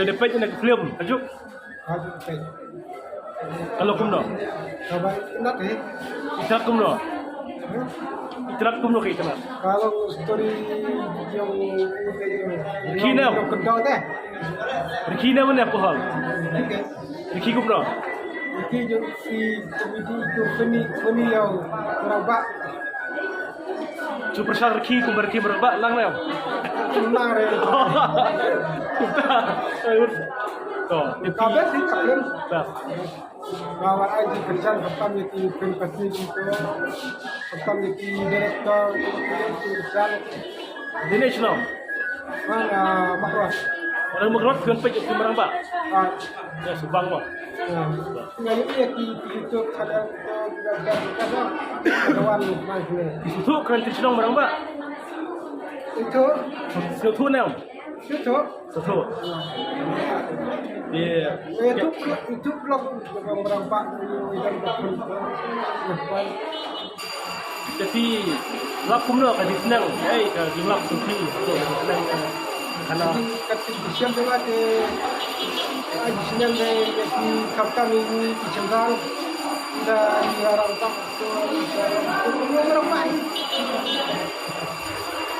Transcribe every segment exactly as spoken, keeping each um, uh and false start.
Te peit na ka film, ka juk. Ka long kumno? Ka long kumno? Itynnad kumno ka itynnad? Ka long story jong, rikhi ne em? Rikhi ne em ne pohol? Rikhi kumno? Rikhi jong i comedy, i comedy, comedy ïa u rangbah. Super Shark rikhi kumba rikhi marang ba lang lem. Lang re. To, ka best hi ka film. Best. Ka wan ai ki kyrchan khamtam ïa ki film pati ki to. Khamtam ïa ki director, ki kyrchan. Dinesh no. Mana Makros. Orang Makros kan pek ki marang ba. Ah. Ya, subang ba. Nga ïohi ïa ki, ki YouTube channel, ki YouTube channel, ki wan mai sini. Ki sngewthuh kren ki shnong marang ba? Sngewthuh. Sngewthuh ne em? Sngewthuh. Sngewthuh. Ye. YouTube, YouTube vlog marang ba, ïa, ïa, ïa, ïa. Te phi lap kumno ka jinglap, eh, ka jinglap jong phi, ka jinglap ka khana. Ka jinglap jong nga te, ka jinglap jong nga te, ka jinglap jong nga te, ka jinglap jong nga te, ka jinglap jong nga te.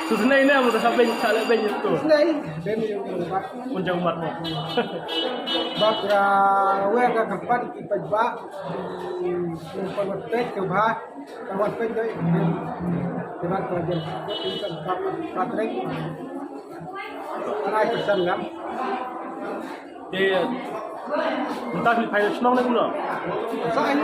Shisnei ne mo, da sa beiñ, sa leh beiñ to. Shisnei, beiñ ïa u rangbah. Un jong mat mo. Bad ka wei ka kyrpad ki paidbah. Ki paidbah peit ka ba. Ka wan peit dei. Ki ba ka jem. Ki ka Patrick. Ai ka san lam. Te mynta phi phai shnong ne kumno? Sa ai.